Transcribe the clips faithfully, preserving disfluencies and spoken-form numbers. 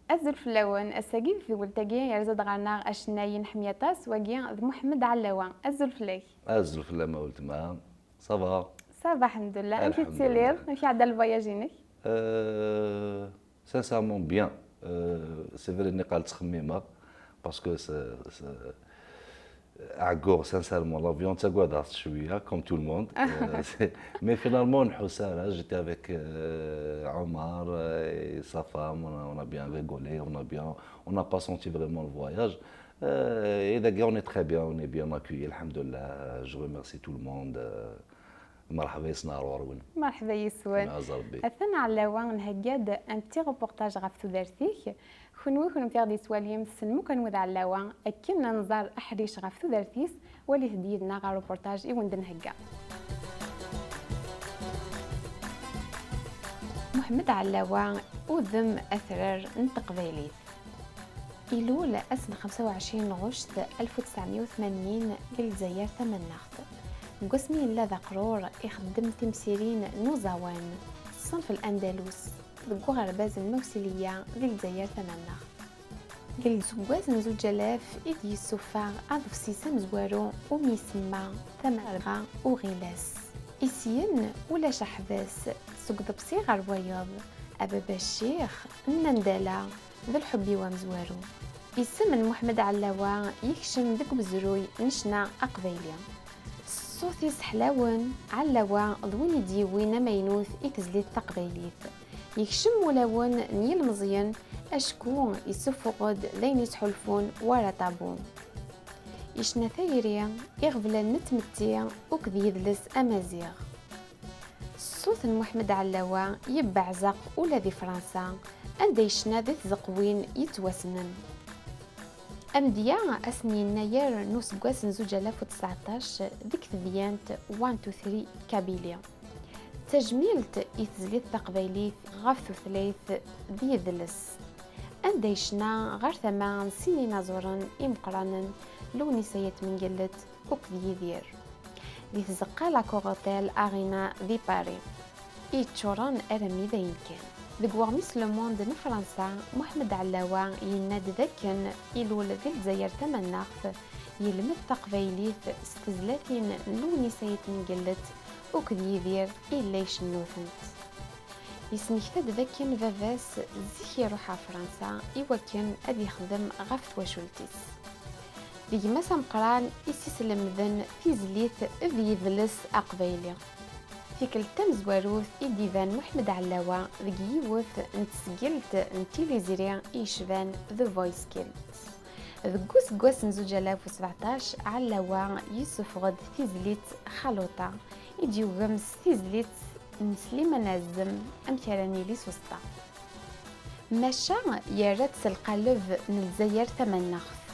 Azul fell-awen, ass-agi di tewwelt-agi yerza-d ɣer-neɣ acennay i nḥemmel aṭas, wagi d Muḥemmed Ɛellawa. Azul fell-ak. Azul fell-am a weltma. Ça va? Ça va, alḥemdulillah. Amek i tettiliḍ? Amek iɛedda lvoyage-inek? Euh, sincèrement bien. Euh, c'est vrai, nniqal ttxemmimeɣ, parce que c'est, c'est, Aɛegguɣ, sincèrement, l'avion ttagadeɣ-t cwiya, comme tout le monde. Euh, c'est- mais finalement, on a ça, là, j'étais avec euh, Omar euh, et sa femme, on a, on a bien rigolé, on a bien, on n'a pas senti vraiment le voyage. Euh, et d'ailleurs, on est très bien, on est bien accueillis, alhamdoulilah. Je remercie tout le monde. Euh, مرحبا يسنا رورون. مرحبا يسون. Atan Ɛellawa nhegga-d un petit reportage ɣef tudert-ik. Kenwi, kennemti i ɣ-d-yettwalin, tessnem akk anwa d Ɛellawa, akken ad nẓer aḥric ɣef tudert-is, walit-d yid-neɣ aruportaj i wen-d-nhegga. Muḥemmed Ɛellawa, udem atrar n teqbaylit. Ilul ass n xemsa u ɛecrin ɣuct alef u tesɛemya u tmanyin deg Lezzayer Tamaneɣt. Deg wasmi yella d aqrur, ixeddem timsirin n uẓawan, ṣṣenf l-andalus, deg uɣerbaz n Mawsiliya di Lezzayer Tamaneɣt. Deg useggas n zuǧ alaf i d-yessufeɣ aḍebsi-s amezwaru umi isemma Tamerɣa Uɣilas. I syin, ulac aḥbas, seg uḍebsi ɣer wayeḍ, a baba ccix, nnan-d ala, d lḥubb-iw amezwaru. Isem n Muḥemmed Ɛellawa yekcem deg umezruy n ccna aqbayli. S ṣṣut-is ḥlawen, Ɛellawa d win i d-yewwin amaynut i tezlit taqbaylit. Yekcem ulawen n yilmeẓyen, acku yessuffuɣ-d d ayen yettḥulfun war aṭabu. Yecna tayri, iɣeblan n tmetti akked yidles amaziɣ. Ṣṣut n Muḥemmed Ɛellawa yebbeɛzeq ula di Fransa, anda yecna di tzeqwin yettwassnen. Amedya ass n yennayer n useggas n zuǧ alaf u tseɛṭac deg tedyant One Two Three Kabylie. Tajmilt i tezlit taqbaylit ɣef tutlayt d yidles, anda yecna ɣer tama n sin inaẓuren imeqqranen, Lewnis Ayt Mengellet akked Yidir, di tzeqqa La Courtelle Arena di Paris, i yeččuren armi d ayen kan. Deg weɣmis Le Monde n Fransa, Muḥemmed Ɛellawa yenna-d d akken ilul di Lezzayer Tamaneɣt, yelmed taqbaylit s tezlatin n Lewnis Ayt Mengellet akked Yidir i yella icennu-tent. Yesmekta-d d akken baba-s zik iruḥ ɣer Fransa i wakken ad yexdem ɣef twacult-is. D gma-s ameqqran i s-islemden tizlit d yidles aqbayli. Tikkelt tamezwarut i d-iban Muḥemmed Ɛellawa deg yiwet n tesgilt n tilizri i yecban The Voice Kids. Deg useggas n zuǧ alaf u sbeɛṭac, Ɛellawa yessufeɣ-d tizlit Xaluṭa, i d-yugem s tizlit n Sliman Ɛezzem, Amek ara nili s useṭṭa. Maca yerra-tt s lqaleb n Lezzayer Tamaneɣt.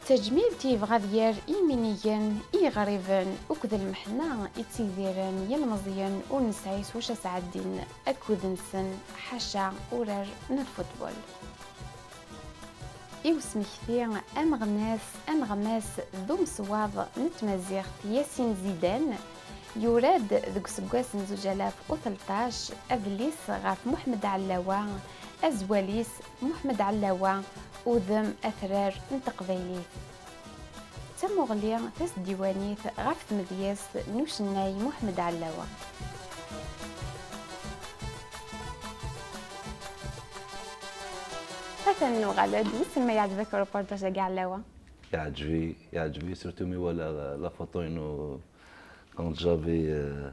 Tajmilt yebɣa ad yerr iminigen i yiɣriben akked lmeḥna i ttidiren yilmeẓyen ur nesɛi s wacu ad sɛeddin akud-nsen, ḥaca urar n lfutbol. I usmekti ameɣnas, aneɣmas d umeswaḍ n tmaziɣt Yasin Zidane, yura-d deg useggas n zuǧ alaf u tleṭṭac adlis ɣef Muḥemmed Ɛellawa, azwal-is Muḥemmed Ɛellawa, udem atrar n teqbaylit. D tamuɣli tasdiwanit ɣef tmedyazt n ucennay Muḥemmed Ɛellawa. Atan nuɣal-d, wissen ma yeɛjeb-ak ureportaj-agi Ɛellawa? Yeɛjeb-iyi, yeɛjeb-iyi, surtout mi walaɣ la photo-inu quand j'avais, euh,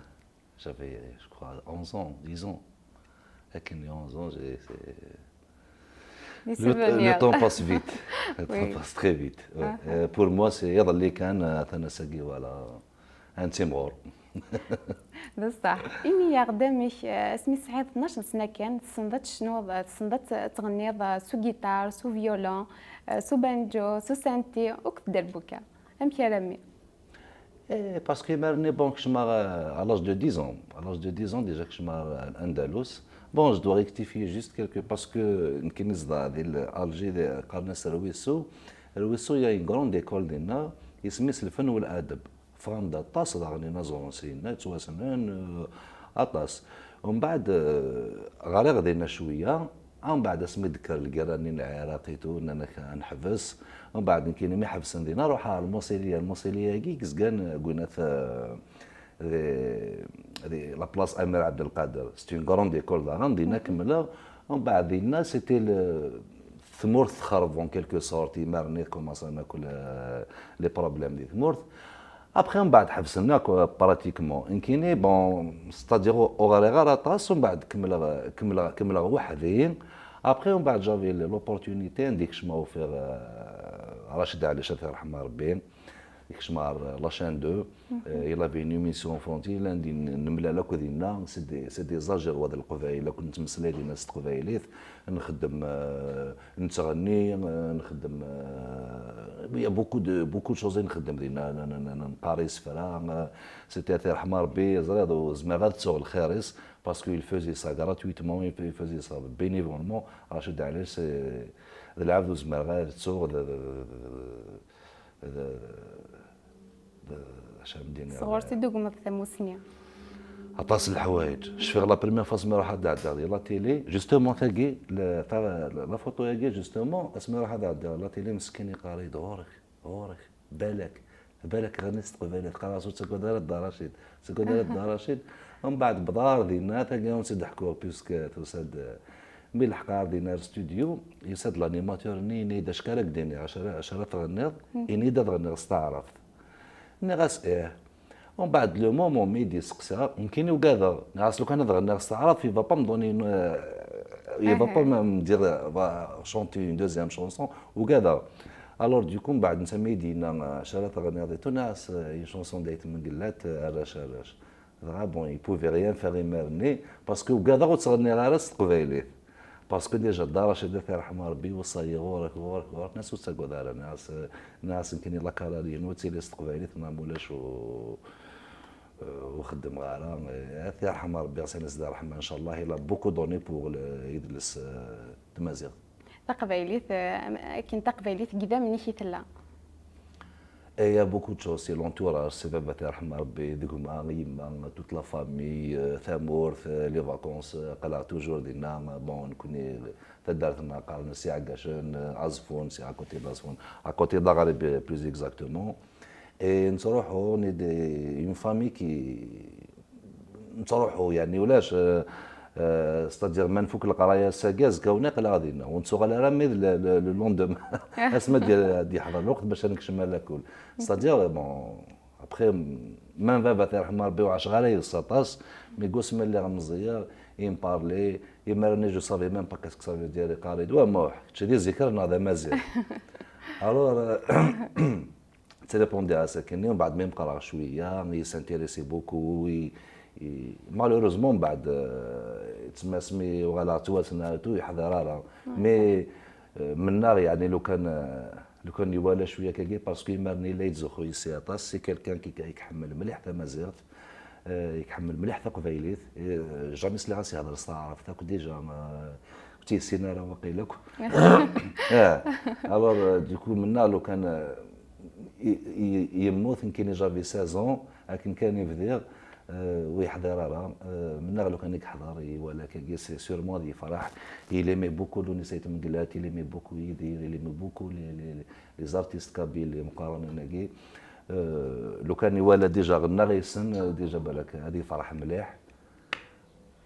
j'avais, je crois, onze ans, dix ans. Akken, onze ans, j'ai, c'est- Les le, le souvenirs. Temps passe vite. Le temps Oui. Passe très vite. Ouais. Ah, ah. Euh, pour moi, c'est iḍelli kan, euh, atan ass-agi, voilà. Un timɣur. Bessah, ini-yaɣ-d amek, euh, asmi tesɛiḍ tnac n sna kan, tessneḍ ad tecnuḍ, tessneḍ ad t-, ad tɣenniḍ, euh, s ugiṭar, s uviolon, euh, s ubanjo, s usenti, akked dderbuka. Amek armi? Eh, parce que imar-nni, bon, kecmeɣ, euh, à l'âge de dix ans. À l'âge de dix ans, déjà kecmeɣ, euh, Andalus. Bon, je dois rectifier juste quelque, parce que nekkini zedɣeɣ di Alger, di, qqaren-as Rwisu. Rwisu, il y a une grande école dinna, isem-is Lfen Wel Adeb. Ffɣen-d aṭas daɣen inaẓuren syenna, yettwassnen, euh, aṭas. Umbeɛd, euh, ɣriɣ dinna cwiya, Umbeɛd asmi d-tekker lgirra-nni n Lɛiraq et tout, nnan-ak ad neḥbes. Umbeɛd nekkini mi ḥebsen dinna, ruḥeɣ ɣer Lmuṣiliya. Lmuṣiliya-agi i yezgan deg winat, euh, di, di la place Amir Abdelkader. C'est une grande école daɣen, dinna kemmleɣ. Umbeɛd dinna, c'était le, tmurt texreb en quelque sorte, imaren-nni commencen akk le, les problèmes di tmurt. Après, umbeɛd ḥebsen akk, euh, pratiquement. Nekkini, bon, c'est-à-dire ur, ur ɣriɣ ara aṭas, umbeɛd kemmleɣ, kemmleɣ, kemmleɣ weḥd-i. Après, umbeɛd j'avais l'opportunité, anda i kecmeɣ ufiɣ, euh, Racid Ɛlic, ad t-yerḥem Rebbi. Kecmeɣ ɣer la chaîne deux. Euh, il avait une émission en français, là, di, n-, nemlal akk dinna, c'est des, c'est des Algérois d Leqbayel, akk nettmeslay dinna s teqbaylit, nxeddem, euh, nettɣenni, euh, nxeddem, euh, il y a beaucoup de, beaucoup de choses i nxeddem dinna, n-, n-, n-, n-, neqqar isefra, euh, c'était, ad t-yerḥem Rebbi, ẓriɣ, ur zmireɣ ad ttuɣ lxir-is, parce qu'il faisait ça gratuitement, il fa-, il faisait ça bénévolement. Racid Ɛlic, c'est, d lɛebd ur zmireɣ ad ttuɣ, d, d, d, d, d, d, acu ara m-d-iniɣ? Sɣur-s i d-tugmeḍ tamusni. Aṭas n leḥwayeǧ. Cfiɣ la première fois asmi ruḥeɣ ad ɛeddiɣ di la télé, justement, tagi, la, ta-, la, la photo-agi, justement, asmi ruḥeɣ ad ɛeddiɣ la télé, meskin yeqqar-iyi-d: "Ɣur-k, ɣur-k, balak, balak ɣenni s teqbaylit." Qqareɣ-as: "Ur ttagad ara Dda Racid, ur ttagad ara Dda Racid." Umbeɛd bḍar dinna, tagi ur tt-id-ḥkuɣ, puisque tusa-d, mi leḥqeɣ dinna ar studio, yusa-d l'animateur-nni, yenna-yi-d: "Acu ara k-d-iniɣ, acu ara, acu ara tɣenniḍ, ini-d ad ɣenniɣ s taɛrabt." Nniɣ-as: "Ih." Umbeɛd, le moment mi d-yesteqsa, nekkini ugadeɣ. Nniɣ-as: "Lukan ad ɣenniɣ s taɛrabt, il va pas me donner une, euh, il va pas me, me dire, euh, va chanter une deuxième chanson." Ugadeɣ. Alors, du coup, mbeɛd netta mi yi-d-yenna, euh, acu ara tɣenniḍ et tout, nniɣ-as, euh, une chanson d'Ayt Mengellat, euh, Arrac, arrac. Dɣa, bon, il pouvait rien faire imir-nni, parce que ugadeɣ ur ttɣenniɣ ara s teqbaylit. Parce que déjà Dda Racid, ad t-yerḥem Rebbi, iweṣṣa-yi: "Ɣur-k, ɣur-k, ɣur-k." Nniɣ-as: "Ur ttagad ara." Nniɣ-as, nniɣ-as nekkini la carrière-inu ad tili s teqbaylit, neɣ ma ulac ur, ur xeddmeɣ ara. Ad t-yerḥem Rebbi, ad s-yini ṛṛeḥma, ncallah, il a beaucoup donné pour le, idles, euh, tmaziɣt. Taqbaylit, euh, am-, akken taqbaylit deg idammen-ik i tella. Et il y a beaucoup de choses, c'est l'entourage, c'est baba, ad t-yerḥem Rebbi, d gma, yemma, toute la famille, euh, tamurt, euh, les vacances, euh, aql-aɣ toujours dinna, bon, nekkni taddart-nneɣ qqaren-as Iɛeggacen, euh, Aẓeffun, c'est à côté d'Aẓeffun, à côté d'Aɣrib, euh, plus exactement. Et nettruḥu, on est des, une famille qui, nettruḥu, yeɛni ulac, euh, euh, c'est-à-dire ma nfuk leqraya ass-agi, azekka-nni aql-aɣ dinna, ur nettuɣal ara, mais le, le, le lendemain, asmi ad d-, ad d-yeḥḍer lweqt bac ad nekcem ar lakul. C'est-à-dire, bon, après, même baba, ad t-yerḥem Rebbi, ur ɛaceɣ ara yid-s aṭas, mais deg wasmi lliɣ meẓẓiyeɣ, il me parlait, imir-nni, je savais même pas qu'est-ce que ça veut dire, yeqqar-iyi-d: "Wa Muḥ, kečč d iziker neɣ d amaziɣ?" Alors, euh, ttrépondiɣ-as akkenni, mbeɛd mi meqqreɣ cwiya, il s'intéressait beaucoup, i, i, malheureusement, mbeɛd, euh, tma-s mi uɣaleɣ ttwassneɣ et tout, ur yeḥḍir ara. Mais, euh, mennaɣ, yeɛni, lukan, euh, lukan iwala cwiya akkagi, parce que imir-nni la yettzuxxu yis-i aṭas, c'est quelqu'un qui, qui iḥemmel mliḥ tamaziɣt, euh, iḥemmel mliḥ taqbaylit, euh, jamais sliɣ-as ihḍer s taɛrabt akk, déjà, euh, ur tt-yessin ara waqil akk. Ah, alors, euh, du coup, mennaɣ lukan, euh, i, i, yemmut, nekkini j'avais seize ans, akken kan i bdiɣ, euh, ur yeḥḍir ara. Euh, mennaɣ lukan i yeḥḍer, iwala akkagi, c'est sûrement ad yefreḥ. Il aimait beaucoup Lounis Ayt Mengellat, il aimait beaucoup Yidir, il aimait beaucoup les, les, les artistes kabyles, les meqqaren-agi. Euh, lukan iwala déjà ɣennaɣ yis-sen, euh, déjà balak ad yefreḥ mliḥ.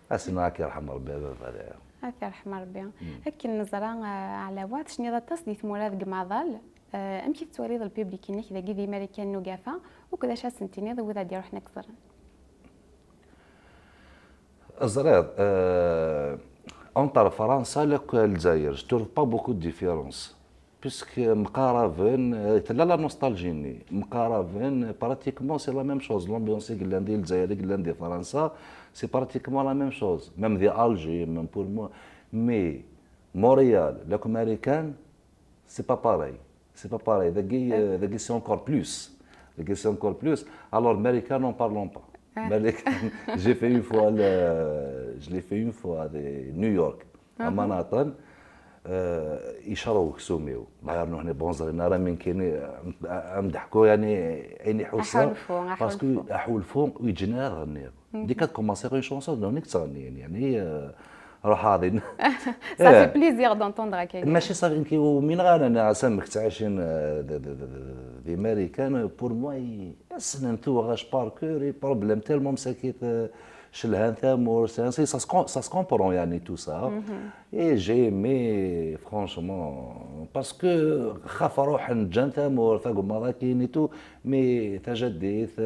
Ass-nni ad k-yerḥem Rebbi a baba, daya. Ad t-yerḥem Rebbi. Akken neẓra, eh, Ɛlawa, tecniḍ aṭas di tmura deg umaḍal. Eh, amek i tettwaliḍ lpiblik-inek dagi di Marikan n ugafa, akked acu ad sen-tiniḍ i wid ad d-iruḥen ad k-ẓren? Ẓriɣ, eh, entre Fransa akked Lezzayer, je trouve pas beaucoup de différence. Puisque mqaraben, eh, tella la nostalgie-nni. Mqaraben, pratiquement, c'est la même chose. L'ambiance i yellan di Lezzayer, i yellan di Fransa, c'est pratiquement la même chose. Même di Alger, même pour moi. Mais Montréal, la Marikan, c'est pas pareil. C'est pas pareil. Dagi, euh, dagi, c'est encore plus. Dagi, c'est encore plus. Alors, Marikan, n'en parlons pas. Marikan, j'ai fait une fois le, je l'ai fait une fois à New York. À Manhattan, euh, icerrew uksum-iw. D'ailleurs, nuhni bonzrin ara min kini, euh, am d-ḥkuɣ, yani, ayen iḥussa. Aḥulfu, parce que aḥulfu. Aḥulfu, ur yeǧǧin ara ad ɣenniɣ. Dès que ad commencer une chanson, d nuhni i ttɣennin, yani, euh, Ruḥ aḍin. Ça fait plaisir d'entendre هكاك. ماشي صافي، يمكن ومن غير انا سامك تعيشين دي ماريكان. بور موا اسنن توغاش باركور اي بروبليم تيلمون مساكيت. شلهان ثامور سي سا سكومبرون يعني تو سا. اي جي مي فرانشمون باسكو خاف روح نجان ثامور ثاقو ماراكين تو. مي تجديث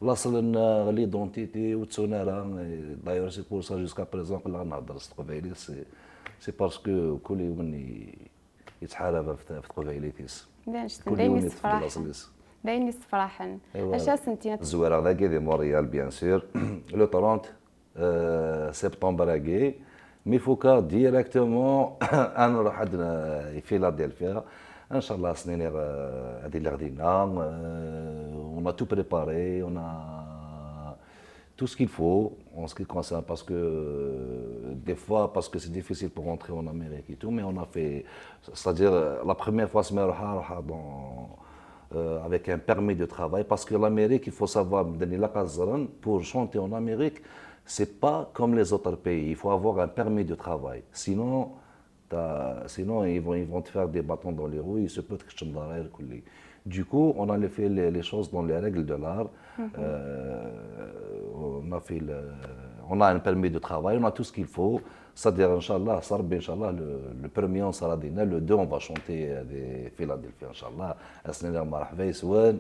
لاصل ليدونتيتي وتسونارا. داير سي بور سا جوسكا بريزون قلنا نهضر س تقبايلي. سي باسكو كل يوم يتحارب في تقبايليتيس. داين داين يسفرحن. داين يسفرحن. اش سنتينا؟ الزويره ذاكي دي موريال بيان سور. لو ثلاثين سبتمبر هاكي. مي فوكا ديريكتومون انا نروح عندنا فيلادلفيا. ان شاء الله سنين هذه اللي غدينا. On a tout préparé, on a tout ce qu'il faut en ce qui concerne, parce que des fois, parce que c'est difficile pour rentrer en Amérique et tout, mais on a fait, c'est-à-dire la première fois سمير روحها روحها dans avec un permis de travail, parce que l'Amérique, il faut savoir, pour chanter en Amérique, c'est pas comme les autres pays, il faut avoir un permis de travail, sinon sinon ils vont, ils vont te faire des bâtons dans les roues, il se peut que tu me. Du coup, on a fait les, les choses dans les règles de l'art. Euh, on a fait le, on a un permis de travail, on a tout ce qu'il faut. C'est-à-dire, Inch'Allah, ça, Inch'Allah, le, le premier, on sera dîner, le deux, on va chanter des Philadelphia, Inch'Allah. Asnina marhaba yis-wen,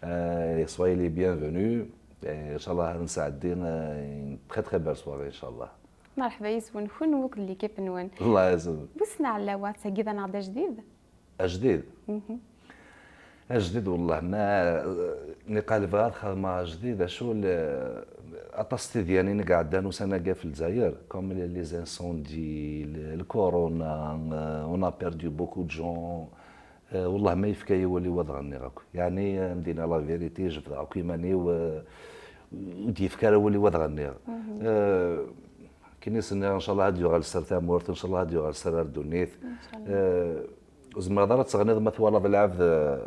euh, soyez les bienvenus. Et Inch'Allah, on sera une très très belle soirée, Inch'Allah. مرحبا يسون كون وكل ليكيب نون. الله يسلمك. بوسنا على واتساكي ذا نغدا جديد. اجديد. اجديد والله ما نقال بغا خدمه جديده شو. اطاس تيدياني نقعد دانو سنه في الجزائر كوم لي زانسوندي، الكورونا، on a perdu beaucoup de gens. والله ما يفكا يولي واد غني غاكو يعني مدينه لا فيريتي جبد غاكو يماني و وديفكا راه ولي واد غني. كي نسنى ان شاء الله هاد يغال سر تامورت، ان شاء الله هاد يغال سر الدنيا. زعما هذا راه تغنيض ما توالى العبد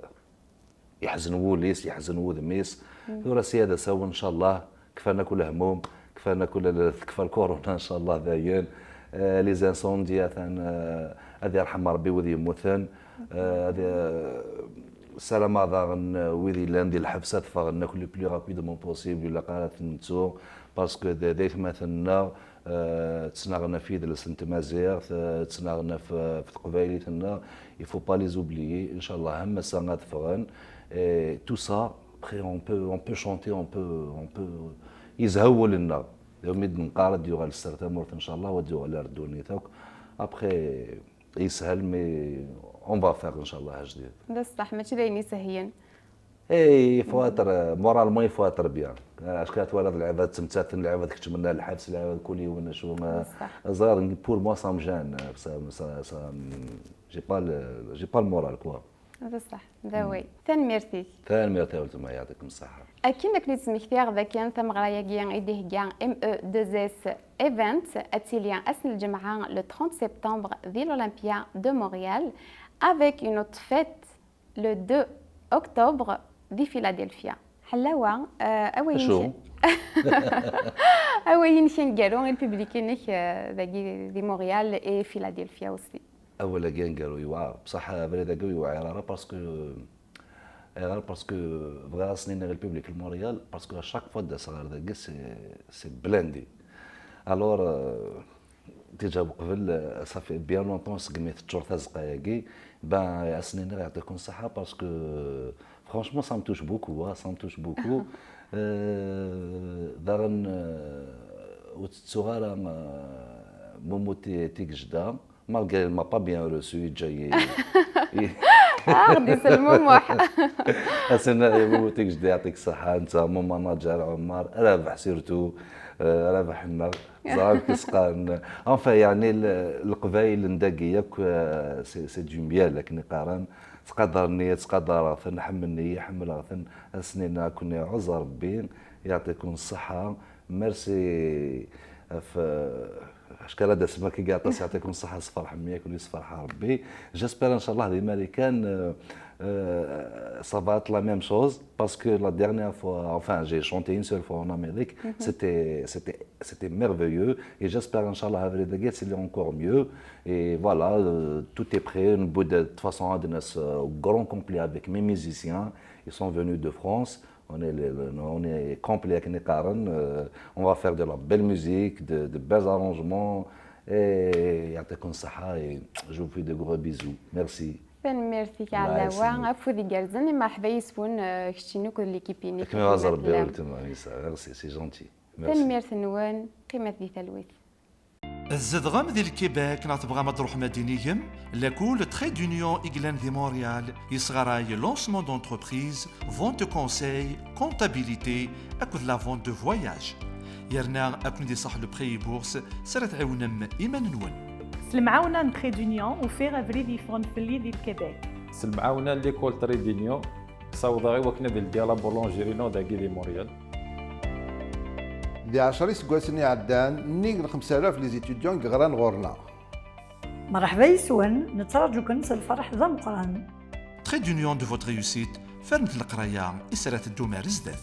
يحزن ووليس يحزن وذميس. ثورة سيادة سوا ان شاء الله. كفانا كل هموم، كفانا كل تكفى الكورونا ان شاء الله داين. لي زانسوندي ثان، هذا يرحم ربي وذي يموتن. هذا السلام داغن ويدي لان دي الحبسات فاغن كل بلي رابيدمون بوسيبل ولا قالت نتو. باسكو ديك ما ثنا تسناغنا في دلس نت مازيغ، تسناغنا في تقبايلي ثنا. Il faut pas les oublier. ان شاء الله هم سنة تفغن. Tout ça, après on peut, on peut chanter, on peut, on peut يزهول لنا. يوم يد نقارد يغال السر تامورت ان شاء الله ودي يغال ردوني ثوك. Après يسهل مي on va faire ان شاء الله جديد. بصح ماشي داين يسهين. اي فواتر مورالمون يفواتر بيان. اش كانت ولد العباد تمتاثن العباد كتمنى الحبس العباد كل يوم شو ما. صغار بور موا سام جان. جي با جي با المورال كوا. بصح ذا وي. تنميرتيك. تنميرتي ولتما يعطيكم الصحه. اكيد كنت سمكتيغ ذاك تمغرايا كيان ايديه كيان ام او دو اس ايفنت اتيليان اسن الجمعه لو ثلاثين سبتمبر دي لولمبيا دو مونريال. Avec une autre fête le deux octobre دي فيلادلفيا. حلاوه. اوين شو؟ اوين كان قالوا الببليك انك داكي دي مونريال اي فيلادلفيا اوسي. اولا كان قالوا يوعر بصح بري داكو يوعر راه باسكو غير باسكو بغا سنين غير الببليك المونريال باسكو شاك فوا دا صغار داكي سي سي بلاندي. الور ديجا قبل صافي بيان لونطون سقميت التشورطه الزقاياكي. بان اسنين يعطيكم الصحه باسكو فرانشمون سا متوش بوكو سا متوش بوكو. داغن وتتسوغ راه مومو تيك جدا. Malgré il m'a pas bien reçu, جاي اه غدي يسلمو موح. اسنا مومو تيك جدا يعطيك الصحه انت مو ماناجر عمر رابح سيرتو. رابح النار. زعما كيسقان انفا يعني القبايل نداقي ياك. سي دو ميال لكن قارن تقدرني تقدر ثن حملني حمل ثن. اسنين كوني عزر ربي يعطيكم الصحه. ميرسي. ف Acku la dasma ki gata, c'est comme ça, c'est فرحة مية كل، c'est فرحة ربي. J'espère, إن شاء الله, des Américains, euh, euh, ça va être la même chose, parce que la dernière fois, enfin, j'ai chanté une seule fois en Amérique, c'était, c'était, c'était merveilleux, et j'espère, إن شاء الله, avril, c'est encore mieux. Et voilà, euh, tout est prêt. De toute façon, on a un grand complet avec mes musiciens. Ils sont venus de France. On est, le- le- on est complet avec Nekaran. Euh, on va faire de la belle musique, de, de belles arrangements. Et يعطيكم الصحة, et je vous fais de gros bisous. Merci. Tanemmirt-ik a Allah Ɛlawa, yesselmek. Afud igerrzen, i merḥba yes-wen, eh, keččini akked l'équipe-inek. Akken ad ẓer Tanemmirt-nwen. Merci. C'est gentil. Merci. Tanemmirt-nwen, qqimet di talwit. Tzedɣem di Lkibek neɣ tebɣam ad truḥem ad d-inigem? Lakul Trait d'Union i yellan di Montréal yesɣaray lancement d'entreprise, vente de conseil, comptabilité akked la vente de voyage. Yerna ad ken-id-iṣaḥ le prêt et bourse s ara tɛiwnem iman-nwen. S lemɛawna n Trait d'Union, ufiɣ abrid yeffɣen fell-i di Lkibek. S lemɛawna n l'école Trait d'Union, ssawḍeɣ i wakken ad ldiɣ la boulangerie-inu dagi di Montréal. Di ɛecra iseggasen iɛeddan, nnig n xemsa alaf les étudiants i yeɣran ɣur-neɣ. Merḥba yes-wen, nettraǧu-ken s lferḥ d ameqqran. Trait d'Union de votre réussite, fernet leqraya i s ara teddum ar zdat.